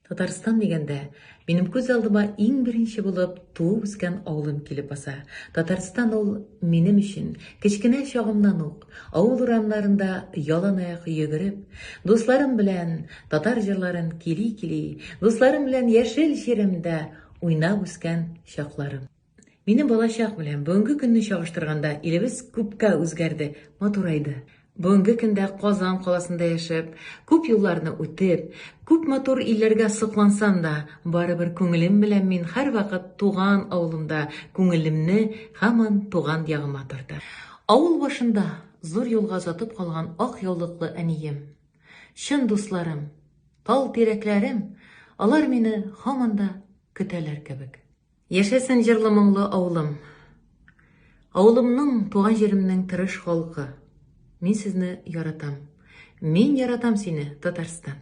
Татарстан дигәндә, минем күз алдыма иң беренче булып туып үскән авылым килеп баса. Татарстан ул минем өчен кечкенә чагымнан ук авыл урамнарында яланаяк йөгереп, дусларым белән татар җырларын кили-кили, дусларым белән яшел чирәмдә уйнап үскән чакларым. Минем балачак белән бүгенге көнне чагыштырганда илебез күпкә үзгәрде, матурайды. Бүгенге көндә Казан каласында яшәп, күп юлларны үтеп, күп матур илләргә соклансам да, барыбер күңелем белән мин һәрвакыт туган авылымда, күңелемне һаман туган ягыма тарта. Авыл башында зур юлга озатып калган ак яулыклы әнием, чын дусларым, тал-тирәкләрем, алар мине һаман да көтәләр кебек. Яшәсен җырлы-моңлы авылым! Авылымның, туган җиремнең тырыш халкы! Мин сезне яратам! Мин яратам сине, Татарстан!